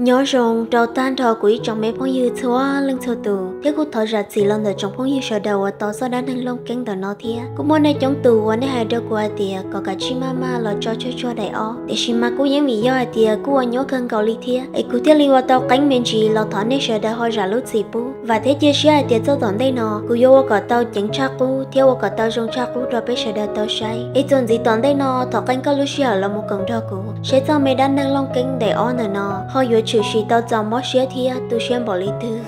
Nyob zoo rau tag nrho kuv ib tsoom me phooj ywg txhua leej txhua tus, thiab kuj thov zam txim los ntawm tsoom phooj ywg sawv daws uas tos txoj dab neeg Looj Keeb ntawm no thiab. Kuj muaj nej coob tus uas nej hais rau kuv hais tias kom kav tsij maj maj los tso tshuaj tshuaj daim ob, tiam sis mas kuj yeej vim yog hais tias kuj ua nyuaj kawg nkaus li thiab, es kuv thiaj li ua tau qeeb me ntsis los thov nej sawv daws ho zam lub txim pub. Vam thiab cia siab hais tias txoj tom ntej no kuv yuav ua kom tau ceev tshaj qub thiab ua kom tau zoo tshaj qub rau peb sawv daws tau saib. Es txuas ntxiv tom ntej no thov qeeb koj lub sij hawm los mus koom nrog kuv saib txoj me dab neeg Looj Keeb daim ob ntawm no ho yuav tshwm sim tau txaus mob siab thiab tu siab npaum li twg.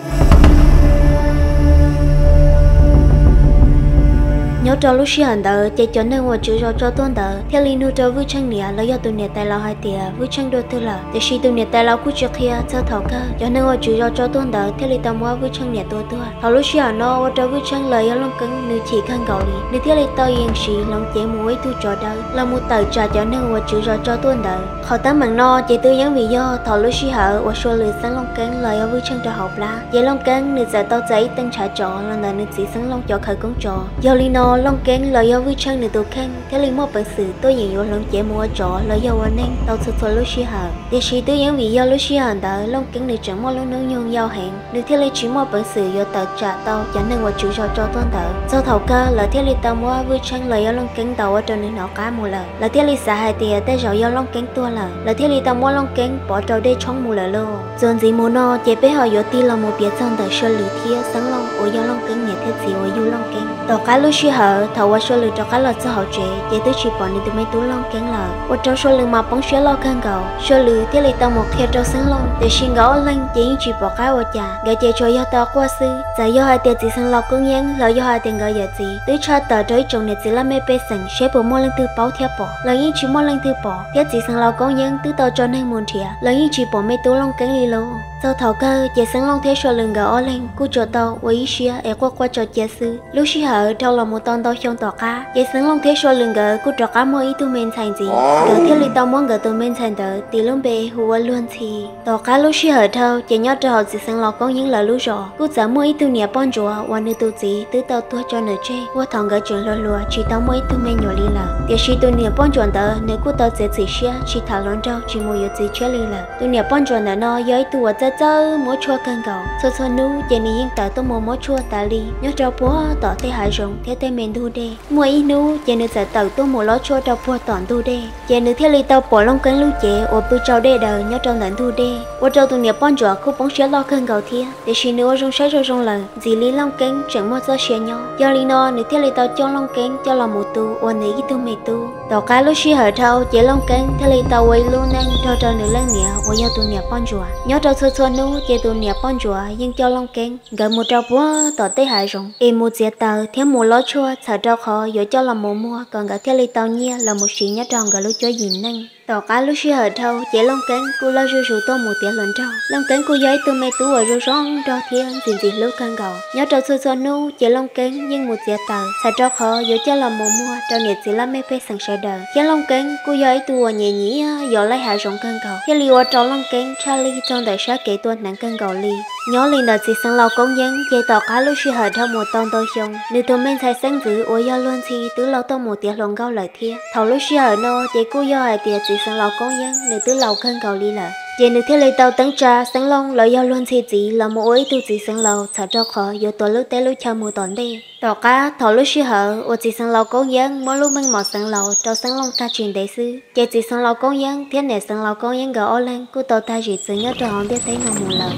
Nyob rau lub sij hawm ntawd ces cov neeg uas tswv zos tso tuaj ntawd thiaj li nug rau Vwj Tsheej niam los yog tus niam tais laus hais tias Vwj Tsheej dua twg lawm, tiam sis tus niam tais laus kuj tsis qhia. Txog thaum kawg cov neeg uas tswv zos tso tuaj ntawd thiaj li tau muab Vwj Tsheej niam tua tuag. Thaum lub sij hawm no ua rau Vwj Tsheej los yog Looj Keeb nws chim kawg nkaus li, nws thiaj li tau yees siv hloov cev mus ua ib tug tsov dawb los mus tawm tsam cov neeg uas tswv zos tso tuaj ntawd. Qhov teeb meem no ces twb yeej vim yog thaum lub sij hawm uas Sua Lwm xeeb Looj Keeb los yog Vwj Tsheej rau hauv plab, ces Looj Keeb nws txawm tau txais ib teej ntshav tsov los ntawm nws txiv xeeb Looj cov khawv koob tsov. Yog li no Looj Keeb los yog Vwj Tsheej nws tus kheej thiaj li muaj peev xwm tuaj yeem yuav hloov cev mus ua tsov los yog ua neeg tau txhua txhua lub sij hawm. Tiam sis twb yeej vim yog lub sij hawm ntawd Looj Keeb nws tseem muaj lub hnub nyoog yau heev, nws thiaj li tsis muaj peev xwm yuav tawm tsam tau cov neeg uas tswv zos tso tuaj ntawd. Txog thaum kawg lawv thiaj li tau muab Vwj Tsheej los yog Looj Keeb ntaus ua rau nws hnov qab mus lawm. Lawv thiaj li xav hais tias tej zaum yog Looj Keeb tuag lawm, lawv thiaj li tau muab Looj Keeb pov rau dej tshoob mus lawm lauj. Txuas ntxiv mus no ces peb ho yuav tig los mus piav txog ntawm Sua Lwm thiab xeeb Looj uas yog Looj Keeb niam thiab txiv uas yug Looj Keeb. Tom qab lub sij hawm thaum uas Sua Lwm rov qab los txog hauv tsev ces twb tsis pom nws tus me tub Looj Keeb lawm, ua rau Sua Lwm mas poob siab loj kawg nkaus. Sua Lwm thiaj li tau mus qhia rau xeeb Looj, tiam sis nkawd ob leeg ces yeej tsis pom qab ua cas, nkawd ces tsuas yog tau quaj xwb. Txawm yog hais tias txiv xeev laus Koob Yeeb los yog hais tias nkawd yawm txiv twb tshaj tawm rau ib tsoom niam txiv laj mej pej xeem saib puas muaj leej twg paub thiab pom, los yeej tsis muaj leej twg pom, thiab txiv xeev laus Koob Yeeb twb tau tso neeg mus nrhiav los yeej tsis pom me tub Looj Keeb li lauj. Txog thaum kawg ces xeeb Looj thiab Sua Lwm nkawd ob leeg kuj tsuas tau ua ib siab es quaj quaj tso cia xwb. Lub sij hawm dhau los mus tau ntau xyoo tom qab ces xeeb Looj thiab Sua Lwm nkawd kuj rov qab muaj ib tug me ntxhais ntxiv, nkawd thiaj li tau muab nkawd tus me ntxhais ntawd tis lub npe hu ua Luag Ntxhi. Tom qab lub sij hawm dhau ces nyob rau hauv txiv xeev laus Koob Yeeb lawv lub zos kuj txawm muaj ib tug niam poj ntsuam uas nws tus txiv twb tau tuag tso nws tseg puag thaum nkawd tseem hluas hluas tsis tau muaj ib tug me nyuam li lawm. Tiam sis tus niam poj ntsuam ntawd nws kuj tau txiav txim siab tsis tham hluas nraug tsis mus yuav txiv tshiab li lawm. Tus niam poj ntsuam ntawm no yog ib tug uas txawj txawj muab tshuaj kawg nkaus, txhua txhua hnub ces nws yeej tawm tuaj mus muab tshuaj tas li nyob rau puag tom tej hav zoov thiab tej me ntug dej. Muaj ib hnub ces nws txawm tawm tuaj mus lob tshuaj rau puag tom ntug dej, ces nws thiaj li tau pom Looj Keeb lub cev uas pw tsau dej daws nyob rau ntawm ntug dej, ua rau tus niam poj ntsuam kuj poob siab loj kawg nkaus thiab. Tiam sis nws ua zoo saib zoo zoo lawm, ntxim li Looj Keeb tseem muaj txoj sia nyob. Yog li no nws thiaj li tau coj Looj Keeb coj los mus tu ua nws ib tug me tub. Tom qab lub sij hawm dhau ces Looj Keeb thiaj li tau ua ib lub neej nrog rau nws leej niam uas yog tus niam poj ntsuam. Nyob rau txhua txhua hnub ces tus niam poj ntsuam yeej coj Looj Keeb nkawd mus rau puag tom tej hav zoov es mus txiav taws thiab mus lob tshuaj txhawm rau qhov yuav coj los mus muag kom nkawd thiaj li tau nyiaj los mus siv nyob rau nkawd lub cuab yim neej. Tom qab lub sij hawm dhau ces Looj Keeb kuj loj zuj zus tuaj mus tiav hluas nraug. Looj Keeb kuj yog ib tug me tub uas zoo zoo nraug thiab ntxim ntxim hlub kawg nkaus. Nyob rau txhua txhua hnub ces Looj Keeb yeej mus txiav taws txhawm rau qhov yuav coj los mus muag rau niam txiv laj mej pej xeem sawv daws, thiab Looj Keeb kuj yog ib tug uas nyiam nyiam yos laij hav zoov kawg nkaus, thiaj li ua rau Looj Keeb tshaj lij txog ntawm sab kev tua hneev kawg nkaus li. Nyob li ntawm txiv xeev laus Koob Yeeb ces tom qab lub sij hawm dhau mus tau ntau xyoo, nws tus me ntxhais xeeb ntxwv uas yog Luag Ntxhi twb laus tuaj mus tiav hluas nkauj lawm thiab. Thaum lub sij hawm no ces kuj yog hais tias txiv xeev laus Koob Yeeb nws twb laus kawg nkaus li lawm, ces nws thiaj li tau teeb tsa Xeeb Looj los yog Luag Ntxhi txiv los mus ua ib tug txiv xeev laus txhawm rau qhov yuav tuav lub teb lub chaw mus tom ntej. Tom qab thaum lub sij hawm uas txiv xeev laus Koob Yeeb muab lub meej mom xeev laus rau Xeeb Looj tag tsis ntev xwb, ces txiv xeev laus Koob Yeeb thiab niam xeev laus Koob Yeeb nkawd ob leeg kuj tau tag zim txwv nyob rau hauv ntiaj teb no mus lawm.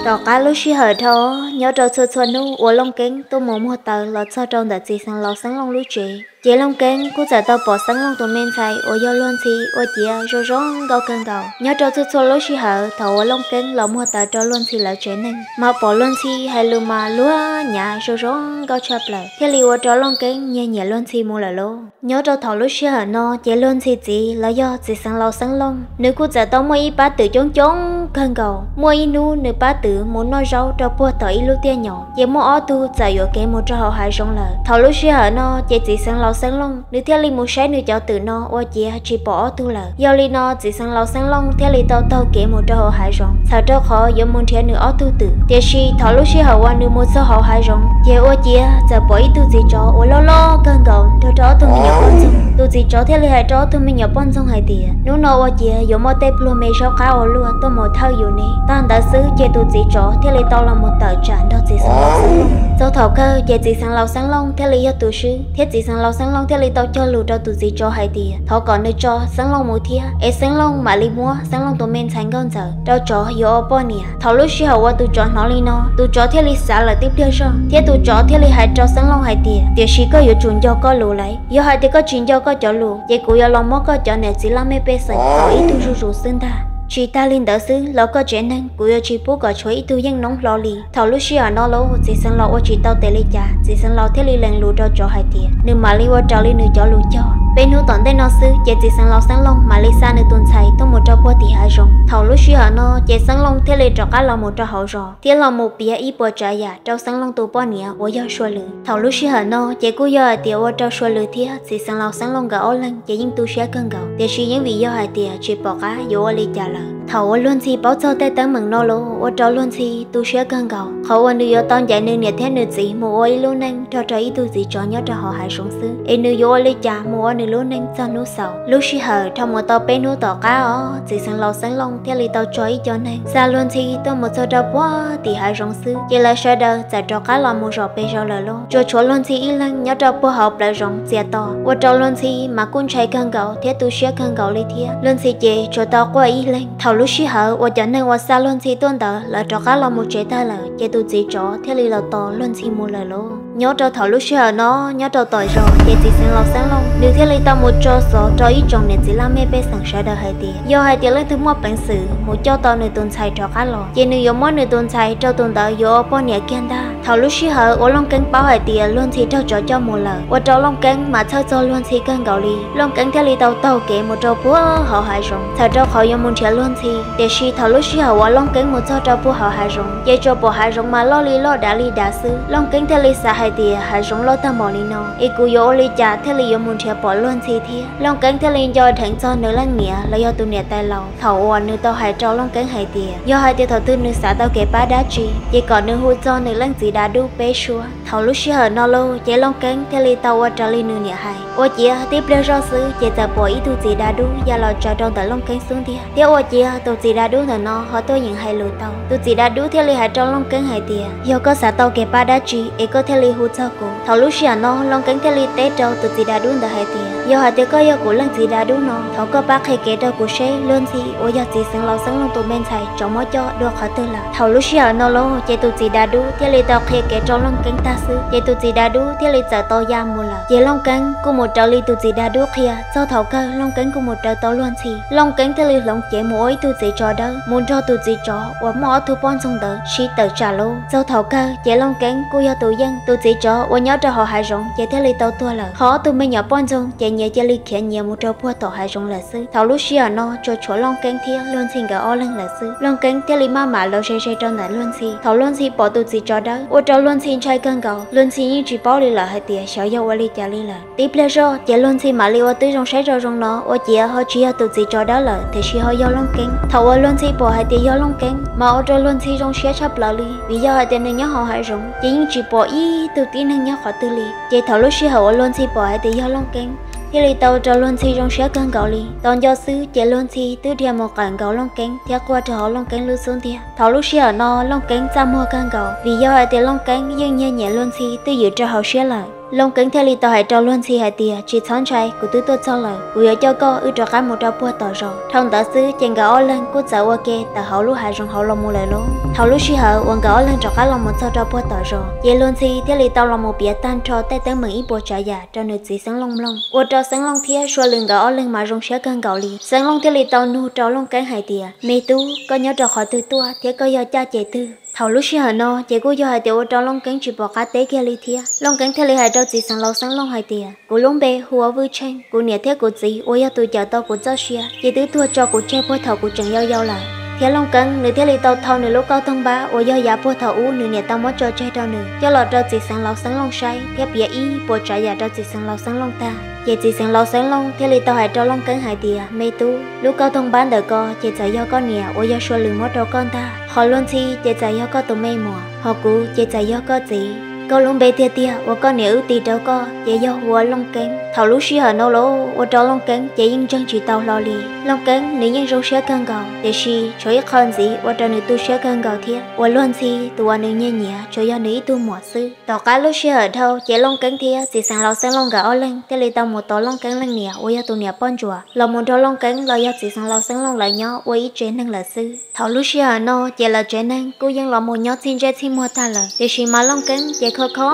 Tom qab lub sij hawm dhau Nyob rau txhua txhua hnub uas Looj Keeb tuaj mus muag taws los txog rau ntawm txiv xeev laus Xeeb Looj lub tsev, ces Looj Keeb kuj txawm tau pom Xeeb Looj tus me ntxhais uas yog Luag Ntxhi ua ciav zoo zoo nkauj kawg nkaus. Nyob rau txhua txhua lub sij hawm thaum uas Looj Keeb los muag taws rau Luag Ntxhi lawv tsev neeg, mas pom Luag Ntxhi hais lus mas luag nyav zoo zoo nkauj tshaj plaws, thiaj li ua rau Looj Keeb nyiag nyiam Luag Ntxhi mus lawm lauj. Nyob rau thaum lub sij hawm no ces Luag Ntxhi txiv los yog txiv xeev laus Xeeb Looj, nws kuj txawm tau muaj ib pab twm coob coob kawg nkaus. Muaj ib hnub nws pab twm mus noj zaub rau puag tom ib lub tiaj nyom, ces muaj ob tug txawm yuam kev mus rau hauv hav zoov lawm. Thaum lub sij hawm no ces txiv xeev laus Xeeb Looj nws thiaj li mus saib nws cov twm no ua ciav tsis pom ob tug lawm. Yog li no txiv xeev laus Xeeb Looj thiaj li tau taug kev mus rau hauv hav zoov txhawm rau qhov yuav mus nrhiav nws ob tug twm. Tiam sis thaum lub sij hawm uas nws mus txog hauv hav zoov ces ua ciav txawm pom ib tug txiv tsov uas loj loj kawg nkaus nrog rau ob tug me nyuam poj ntxoog. Tus txiv tsov thiaj li hais rau ob tug me nyuam poj ntxoog hais tias, hnub no ua ciav yuav muaj tej pluag me zaub qab ua luaj tuaj mus thawj yus ne. Tag ntawd xwb ces tus txiv tsov thiaj li tau los mus tawm tsam nrog txiv xeev laus Xeeb Looj. Txog thaum kawg ces txiv xeev laus Xeeb Looj thiaj li yog tus swb, thiab txiv xeev laus Xeeb Looj thiaj li tau cog lus rau tus txiv tsov hais tias thov kom nws tso Xeeb Looj mus thiab, es Xeeb Looj mam li muab Xeeb Looj tus me ntxhais Nkauj Ntxawm rau tsov yuav ua poj niam. Thaum lub sij hawm uas tus tsov hnov li no, tus tsov thiaj li xav lawm tib pliag zog, thiab tus tsov thiaj li hais rau Xeeb Looj hais tias, tiam sis koj yuav tsum nco koj lus lauj. Yog hais tias koj tsis nco koj cov lus, ces kuv yuav los muab koj cov niam txiv laj mej pej xeem tau ib tug zuj zus xwb ntag. Tsis tag li ntawd xwb los koj tsev neeg kuv yuav tsis pub kom tshuav ib tug yeej noob hlo li. Thaum lub sij hawm no lauj, txiv xeev laus ua tsis tau tes li cas, txiv xeev laus thiaj li lees lus rau tsov hais tias nws mam li ua raws li nws cov lus cog. Peb hnub tom ntej no xwb ces txiv xeev laus Xeeb Looj mam li xa nws tus ntxhais tuaj mus rau puag tim hav zoov. Thaum lub sij hawm no ces Xeeb Looj thiaj li rov qab los mus rau hauv zos thiab los mus piav ib puas tsav yam rau Xeeb Looj tus poj niam uas yog Sua Lwm. Thaum lub sij hawm no ces kuj yog hais tias ua rau Sua Lwm thiab txiv xeev laus Xeeb Looj nkawd ob leeg ces yeej tu siab kawg nkaus, tiam sis yeej vim yog hais tias tsis pom qab yuav ua li cas lawm. Thaum uas Luag Ntxhi paub txog tej teeb meem no lauj, ua rau Luag Ntxhi tu siab kawg nkaus, qhov uas nws yuav tau ncaim nws niam thiab nws txiv mus ua ib lub neej nrog rau ib tug txiv tsov nyob rau hauv hav zoov xwb, es nws yuav ua li cas mus ua nws lub neej txog hnub xaus. Lub sij hawm dhau mus tau peb hnub tom qab os, txiv xeev laus Xeeb Looj thiaj li tau tso ib co neeg xa Luag Ntxhi tuaj mus txog rau puag tim hav zoov xwb, ces lawv sawv daws txawm rov qab los mus zos pem zos lawm lauj. Tsuas tshuav Luag Ntxhi ib leeg nyob rau puag hauv plawv zoov txias to, ua rau Luag Ntxhi mas kuj ntshai kawg nkaus thiab tu siab kawg nkaus li thiab. Luag Ntxhi ces tsuas tau quaj ib leeg. Thaum lub sij hawm uas cov neeg uas xa Luag Ntxhi tuaj ntawd lawv rov qab los mus tsev tag lawm, ces tus txiv tsov thiaj li los tos Luag Ntxhi mus lawm lauj. Nyob rau thaum lub sij hawm no, nyob rau tom zos ces txiv xeev laus Xeeb Looj nws thiaj li tau mus tso xov rau ib tsoom niam txiv laj mej pej xeem sawv daws hais tias yog hais tias leej twg muaj peev xwm mus coj tau nws tus ntxhais rov qab los, ces nws yuav muab nws tus ntxhais rau tus ntawd yuav ua poj niam kiag ntag. Thaum lub sij hawm uas Looj Keeb paub hais tias Luag Ntxhi raug tsov coj mus lawm, ua rau Looj Keeb mas txhawj txog Luag Ntxhi kawg nkaus li. Looj Keeb thiaj li tau taug kev mus rau puag hauv hav zoov txhawm rau qhov yuav mus nrhiav Luag Ntxhi. Tiam sis thaum lub sij hawm uas Looj Keeb mus txog rau puag hauv hav zoov, ces tsuas pom hav zoov mas loj li loj dav li dav xwb. Looj Keeb thiaj li xav hais tias hav zoov loj tag npaum li no es kuv yuav ua li cas thiaj li yuav mus nrhiav pom Luag Ntxhi thiab. Looj Keeb thiaj li nco dheev txog nws leej niam los yog tus niam tais laus thaum uas nws tau hais rau Looj Keeb hais tias yog hais tias thaum twg nws xav tau kev pab dab tsi ces kom nws hu txog nws leej txiv dav dub peb suab. Thaum lub sij hawm no lauj, ces Looj Keeb thiaj li tau ua raws li nws niam hais. Ua ciav tib pliag zoj xwb ces txawm pom ib tug txiv dav dub ya los tsaws rau ntawm Looj Keeb xub ntiag, thiab ua ciav tus txiv dav dub ntawm no ho tuaj yeem hais lus tau. Tus txiv dav dub thiaj li hais rau Looj Keeb hais tias yog koj xav tau kev pab dab tsi es koj thiaj li hu txog kuv. Thaum lub sij hawm no Looj Keeb thiaj li teb rau tus txiv dav dub ntawd hais tias yog hais tias koj yog kuv leej txiv dav dub no, thov koj pab qhia kev rau kuv seb Luag Ntxhi uas yog txiv xeev laus Xeeb Looj tus me ntxhais tsov muab coj dua qhov twg lawm. Thaum lub sij hawm no lauj, ces tus txiv dav dub thiaj li tau qhia kev rau Looj Keeb tag xwb, ces tus txiv dav dub thiaj li txawm tau ya mus lawm. Ces Looj Keeb kuj mus raws li tus txiv dav dub qhia. Txog thaum kawg Looj Keeb kuj mus raws tau Luag Ntxhi. Looj Keeb thiaj li hloov cev mus ua ib tug txiv tsov dawb mus nrog tus txiv tsov uas muaj ob tug poj ntxoog ntawd sib tawm tsam lauj. Txog thaum kawg ces Looj Keeb kuj yog tus yeej, tus txiv tsov uas nyob rau hauv hav zoov ces thiaj li tau tuag lawm. Ho ob tug me nyuam poj ntxoog ces nyias cia li khiav nyias mus rau puag tom hav zoov lawm xwb. Thaum lub sij hawm no tsuas tshuav Looj Keeb thiab Luag Ntxhi nkawd ob leeg lawm xwb. Looj Keeb thiaj li maj mam los ze ze rau ntawm Luag Ntxhi. Thaum Luag Ntxhi pom tus txiv tsov dawb ua rau Luag Ntxhi ntshai kawg nkaus, Luag Ntxhi yeej tsis paub li lawm hais tias xyov yog ua li cas li lawm. Tib pliag zoj ces Luag Ntxhi mam li ua tib zoo saib zoo zoo no, ua ciav ho tsis yog tus txiv tsov dawb lawm, tiam sis ho yog Looj Keeb. Thaum uas Luag Ntxhi pom hais tias yog Looj Keeb mas ua rau Luag Ntxhi zoo siab tshaj plaws li, vim yog hais tias nws nyob hauv hav zoov ces yeej tsis pom ib tug tib neeg nyob qhov twg li. Ces thaum lub sij hawm uas Luag Ntxhi pom hais tias yog Looj Keeb, thiaj li tau ua rau Luag Ntxhi zoo siab kawg nkaus li. Tos nco xwb ces Luag Ntxhi twb dhia mus qawm nkaus Looj Keeb thiab quaj rau hauv Looj Keeb lub xub ntiag. Thaum lub sij hawm no Looj Keeb txaj muag kawg nkaus, vim yog hais tias Looj Keeb yeej nyiag nyiam Luag Ntxhi twj ywm rau hauv siab lawm. Looj Keeb thiaj li tau hais rau Luag Ntxhi hais tias, tsis txhob ntshai, kuv twb tuaj txog lawm, kuv yuav coj koj wb rov qab mus rau puag tom zos. Dhau ntawd xwb ces nkawd ob leeg kuj txawm ua ke tawm hauv lub hav zoov hauv los mus lawm lauj. Thaum lub sij hawm uas nkawd ob leeg rov qab los mus txog rau puag tom zos, ces Luag Ntxhi thiaj li tau los mus piav tag nrho tej teeb meem ib puas tsav yam rau nws txiv Xeeb Looj mloog, ua rau Xeeb Looj thiab Sua Lwm nkawd ob leeg mas zoo siab kawg nkaus li. Xeeb Looj thiaj li tau nug rau Looj Keeb hais tias, me tub, koj nyob rau qhov twg tuaj thiab koj yog caj ces twg? Thaum lub sij hawm no ces kuj yog hais tias ua rau Looj Keeb tsis pom qab teb kiag li thiab. Looj Keeb thiaj li hais rau txiv xeev laus Xeeb Looj hais tias, kuv lub npe hu ua Vwj Tsheej, kuv niam thiab kuv txiv uas yog tus cawm tau kuv txoj sia ces twb tuag tso kuv tseg puag thaum kuv tseem yau yau lawm. Thiab Looj Keeb nws thiaj li tau thau nws lub kauj toog npab uas yog yav puag thaum ub nws niam tau muab tso tseg rau nws coj los rau txiv xeev laus Xeeb Looj saib thiab piav ib puas tsav yam rau txiv xeev laus Xeeb Looj tag. Ces txiv xeev laus Xeeb Looj thiaj li tau hais rau Looj Keeb hais tias, me tub, lub kauj toog npab ntawm ko ces txawm yog koj niam uas yog Sua Lwm muab rau koj ntag. Qhov Luag Ntxhi ces txawm yog koj tus me muam, ho kuv ces txawm yog koj txiv. Koj lub npe tiag tiag uas koj niam wb tis rau koj ces yog hu ua Looj Keeb. Thaum lub sij hawm no los ua rau Looj Keeb ces yeej ntseeg tsis tau hlo li. Looj Keeb nws yeej zoo siab kawg nkaus, tiam sis tshuav ib qho ntxiv ua rau nws tu siab kawg nkaus thiab, uas Luag Ntxhi tus uas nws nyiag nyiam tsuas yog nws ib tug muam xwb. Tom qab lub sij hawm dhau ces Looj Keeb thiab txiv xeev laus Xeeb Looj nkawd ob leeg thiaj li tau mus tos Looj Keeb leej niam uas yog tus niam poj ntsuam los mus nrog Looj Keeb los yog txiv xeev laus Xeeb Looj lawv nyob ua ib tsev neeg lawm xwb. Thaum lub sij hawm no ces lawv tsev neeg kuj yeej los mus nyob txhij ntsej txhij muag tag lawm, tiam sis mas Looj Keeb ces kho kho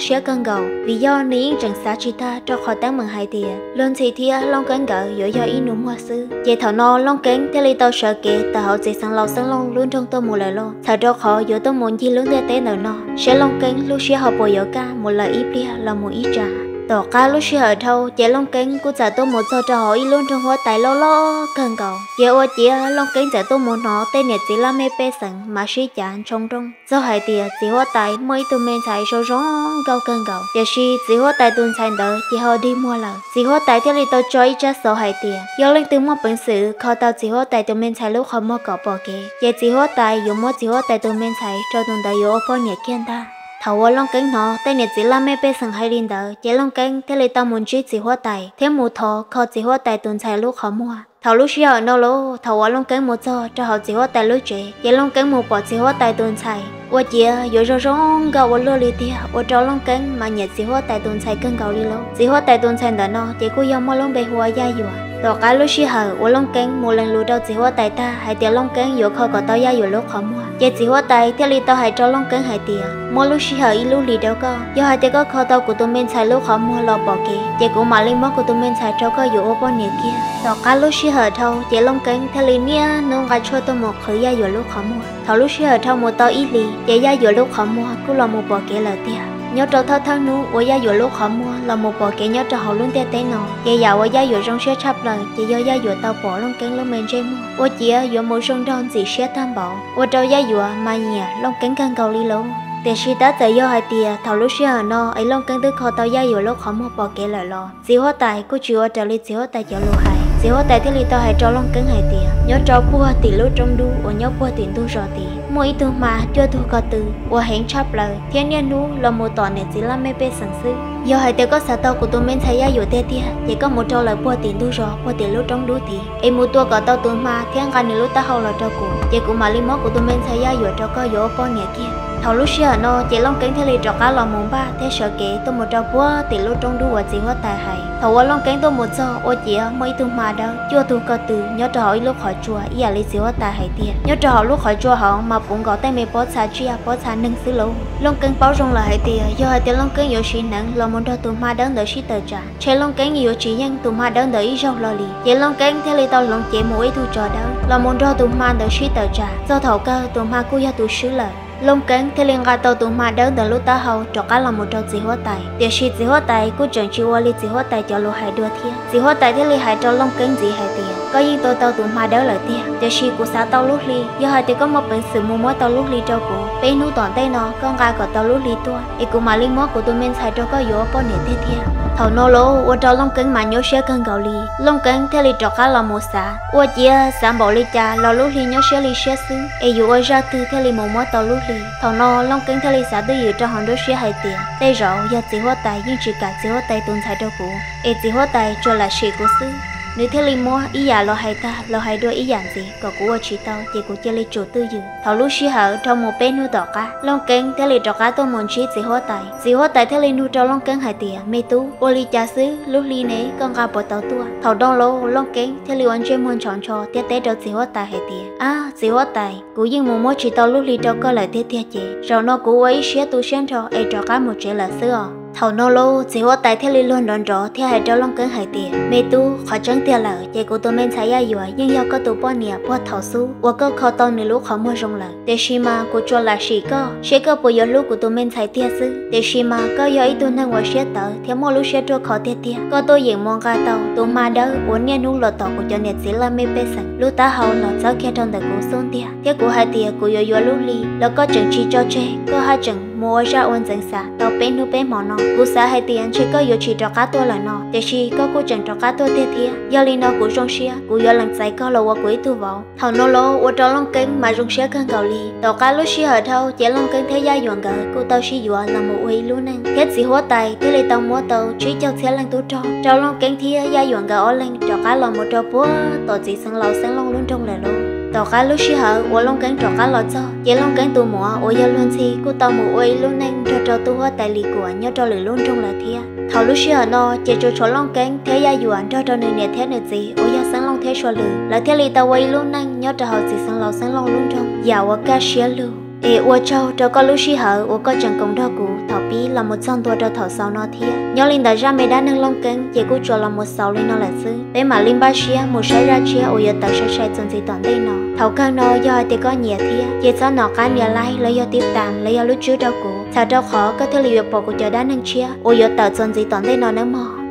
siab kawg nkaus, vim yog nws yeej tseem xav tsis tag rau qhov teeb meem hais tias Luag Ntxhi thiab Looj Keeb nkawd yuav yog ib nus muag xwb. Ces thaum no Looj Keeb thiaj li tau sawv kev tawm hauv txiv xeev laus Xeeb Looj lub nroog tuaj mus lawm lauj, txhawm rau qhov yuav tuaj mus ncig lub ntiaj teb ntawm no, saib Looj Keeb lub siab ho puas yuav kaj mus lawm ib pliag los mus ib tsam. Tom qab lub sij hawm dhau ces Looj Keeb kuj txawm tuaj mus txog rau hauv ib lub nroog huab tais loj loj kawg nkaus. Ces ua ciav Looj Keeb txawm tuaj mus hnov tej niam txiv laj mej pej xeem mas sib cav ntshoo nrooj txog hais tias txiv huab tais muaj ib tug me ntxhais zoo zoo nkauj kawg nkaus, tiam sis txiv huab tais tus ntxhais ntawd ces ho dig muag lawm. Txiv huab tais thiaj li tau tso ib tsab xov hais tias yog leej twg muaj peev xwm kho tau txiv huab tais tus me ntxhais lub qhov muag kom pom kev, ces txiv huab tais yuav muab txiv huab tais tus me ntxhais rau tus ntawd yuav ua poj niam kiag ntag. Thaum uas Looj Keeb hnov tej niam txiv laj mej pej xeem hais li ntawd ces Looj Keeb thiaj li tau mus ntsib txiv huab tais thiab mus thov kho txiv huab tais tus ntxhais lub qhov muag. Thaum lub sij hawm no los thaum uas Looj Keeb mus txog rau hauv txiv huab tais lub tsev ces Looj Keeb mus pom txiv huab tais tus ntxhais ua ciav yuav zoo zoo nkauj ua luaj li tiag, ua rau Looj Keeb mas nyiam txiv huab tais tus ntxhais kawg nkaus li lauj. Txiv huab tais tus ntxhais ntawm no ces kuj yog muaj lub npe hu ua Yaj Yuam. Tom qab lub sij hawm uas Looj Keeb mus lees lus rau txiv huab tais tag hais tias Looj Keeb yuav kho kom tau Yaj Yuam lub qhov muag, ces txiv huab tais thiaj li tau hais rau Looj Keeb hais tias muab lub sij hawm ib lub hlis rau koj, yog hais tias koj kho tau kuv tus me ntxhais lub qhov muag los pom kev ces kuv mam li muab kuv tus me ntxhais rau koj yuav ua poj niam kiag. Tom qab lub sij hawm dhau ces Looj Keeb thiaj li niaj hnub nqa tshuaj tuaj mus qhwv Yaj Yuam lub qhov muag. Thaum lub sij hawm dhau mus tau ib hlis ces Yaj Yuam lub qhov muag kuj los mus pom kev lawm tiag. Nyob rau thawj thawj hnub uas Yaj Yuam lub qhov muag los mus pom kev nyob rau hauv lub ntiaj teb no ces yam uas Yaj Yuam zoo siab tshaj plaws ces yog Yaj Yuam tau pom Looj Keeb lub me ntsej muag ua ciav yuav mus zoo nraug ntxim siab tag npaum, ua rau Yaj Yuam mas nyiam Looj Keeb kawg nkaus li lauj. Tiam sis tab txawm yog hais tias thaum lub sij hawm no es Looj Keeb twb kho tau Yaj Yuam lub qhov muag pom kev lawm los txiv huab tais kuj tsis ua raws li txiv huab tais cov lus hais. Txiv huab tais thiaj li tau hais rau Looj Keeb hais tias nyob rau puag tim lub roob dub uas nyob puag tim ntug zos tid muaj ib tug hma cuaj tug ko tw uas heev tshaj plaws thiab niaj hnub los mus tom niam txiv laj mej pej xeem xwb. Yog hais tias koj xav tau kuv tus me ntxhais Yaj Yuam tiag tiag ces koj mus rau lawm puag tim ntug zos puag tim lub roob dub tid es mus tua kom tau tus hma thiab nqa nws lub taub hau los rau kuv, ces kuv mam li muab kuv tus me ntxhais Yaj Yuam rau koj yuav ua poj niam kiag. Thaum lub sij hawm no ces Looj Keeb thiaj li rov qab los mus npaj thiab sawv kev tuaj mus rau puag tim lub roob dub uas txiv huab tais hais. Thaum uas Looj Keeb tuaj mus txog ua ciav muaj ib tug hma dawb cuaj tug ko tw nyob rau hauv ib lub qhov tsua ib yam li txiv huab tais hais tiag. Nyob rau hauv lub qhov tsua hauv mas puv nkaus tej me pob txha tsiaj pob txha neeg xwb lauj. Looj Keeb paub zoo lawm hais tias yog hais tias Looj Keeb yuav siv hneev los mus nrog tus hma dawb ntawd sib tawm tsam ntshe Looj Keeb yuav tsis yeej tus hma dawb ntawd ib zaug hlo li. Ces Looj Keeb thiaj li tau hloov cev mus ua ib tug tsov dawb los mus nrog tus hma ntawd sib tawm tsam. Txog thaum kawg tus hma kuj yog tus swb lawm. Looj Keeb thiaj li nqa tau tus hma dawb ntawd lub taub hau rov qab los mus rau txiv huab tais, tiam sis txiv huab tais kuj tseem tsis ua li txiv huab tais cov lus hais dua thiab. Txiv huab tais thiaj li hais rau Looj Keeb ntxiv hais tias koj yeej tua tau tus hma dawb lawm tiag, tiam sis kuv xav tau lub hli. Yog hais tias koj muaj peev xwm mus muab tau lub hli rau kuv, peb hnub tom ntej no koj nqa kom tau lub hli tuaj es kuv mam li muab kuv tus me ntxhais rau koj yuav ua poj niam tiag tiag. Thaum no los ua rau Looj Keeb mas nyuaj siab kawg nkaus li. Looj Keeb thiaj li rov qab los mus xav ua ciav xav npaum li cas los lub hli nyob siab li siab xwb es yuav ua zaj twg thiaj li mus muab tau lub hli. Thaum no Looj Keeb thiaj li xav twj ywm rau hauv nruab siab hais tias tej zaum yog txiv huab tais yeej tsis kam txiv huab tais tus ntxhais rau kuv es txiv huab tais tsuas lam sim kuv xwb. Nws thiaj li muab ib yam los hais tag los hais dua ib yam ntxiv kom kuv ua tsis tau, ces kuv cia li tsum twj ywm. Thaum lub sij hawm dhau mus peb hnub tom qab, Looj Keeb thiaj li rov qab tuaj mus ntsib txiv huab tais. Txiv huab tais thiaj li nug rau Looj Keeb hais tias, Me tub, ua li cas xwb lub hli ne koj nqa puas tau tuaj? Thaum no los Looj Keeb thiaj li ua ntsej muag ntshov ntsho thiab teb rau txiv huab tais hais tias, Ab, txiv huab tais, kuv yeej mus muab tsis tau lub hli rau koj lawm tiag tiag ces zaum no kuv ua ib siab tu siab nrho es rov qab mus tsev lawm xwb os. Thaum no los txiv huab tais thiaj li luag nrov nrov thiab hais rau Looj Keeb hais tias, Me tub, qhov tseeb tiag lawm ces kuv tus me ntxhais Yaj Yuam yeej yog koj tus poj niam puag thaum xub uas koj kho tau nws lub qhov muag zoo lawm. Tiam sis mas kuv tsuas lam sim koj seb koj puas yuav hlub kuv tus me ntxhais tiag xwb. Tiam sis mas koj yog ib tug neeg uas siab tawv thiab muaj lub siab ruaj khov tiag tiag. Koj tuaj yeem mus nqa tau tus hma dawb uas niaj hnub los tom kuv cov niam txiv laj mej pej xeem lub taub hau los txawb kiag rau ntawm kuv xub ntiag, thiab kuv hais tias kuv yuav yuav lub hli los koj tseem tsis tso tseg, koj haj tseem mus ua zaj ua ntxeev xav tau peb hnub peb hmo no. Kuv xav hais tias ntshe koj yuav tsis rov qab tuaj lawm no, tiam sis koj kuj tseem rov qab tuaj tiag thiab. Yog li no kuv zoo siab, kuv yuav lees txais koj los ua kuv ib tug vauv. Thaum no los ua rau Looj Keeb mas zoo siab kawg nkaus li. Tom qab lub sij hawm dhau ces Looj Keeb thiab Yaj Yuam nkawd kuj tau sib yuav los mus ua ib lub neej, thiab txiv huab tais thiaj li tau muab tau tsib caug txhiab leej tub rog rau Looj Keeb thiab Yaj Yuam nkawd ob leeg rov qab los mus rau puag tom txiv xeev laus Xeeb Looj lub nroog lawm lauj. Tom qab lub sij hawm uas Looj Keeb rov qab los txog ces Looj Keeb tus muam uas yog luag ntxhi kuj tau mus ua ib lub neej nrog rau tub huab tais Lis Kuam nyob rau lwm lub nroog lawm thiab. Thaum lub sij hawm no ces tsuas tshuav Looj Keeb thiab Yaj Yuam nrog rau nws niam thiab nws txiv uas yog Xeeb Looj thiab Sua Lwm, lawv thiaj li tau ua ib lub neej nyob rau hauv txiv xeev laus Xeeb Looj lub nroog yam uas kaj siab lug. Es ua tsaug rau koj lub sij hawm uas koj tseem koom nrog kuv thaum pib los mus txog ntua rau thaum xaus no thiab. Nyob li ntawm zaj me dab neeg Looj Keeb ces kuj tsuas los mus xaus li no lawm xwb. Peb mam li npaj siab mus saib zaj tshiab uas yuav tawm sai sai txuas ntxiv tom ntej no. Thaum kawg no yog hais tias koj nyiam thiab ces txhob nco qab nias like los yog tib tam los yog lub tswb rau kuv, txhawm rau qhov koj thiaj li yuav pom kuv cov dab neeg tshiab uas yuav tawm txuas ntxiv tom ntej no nawb mog.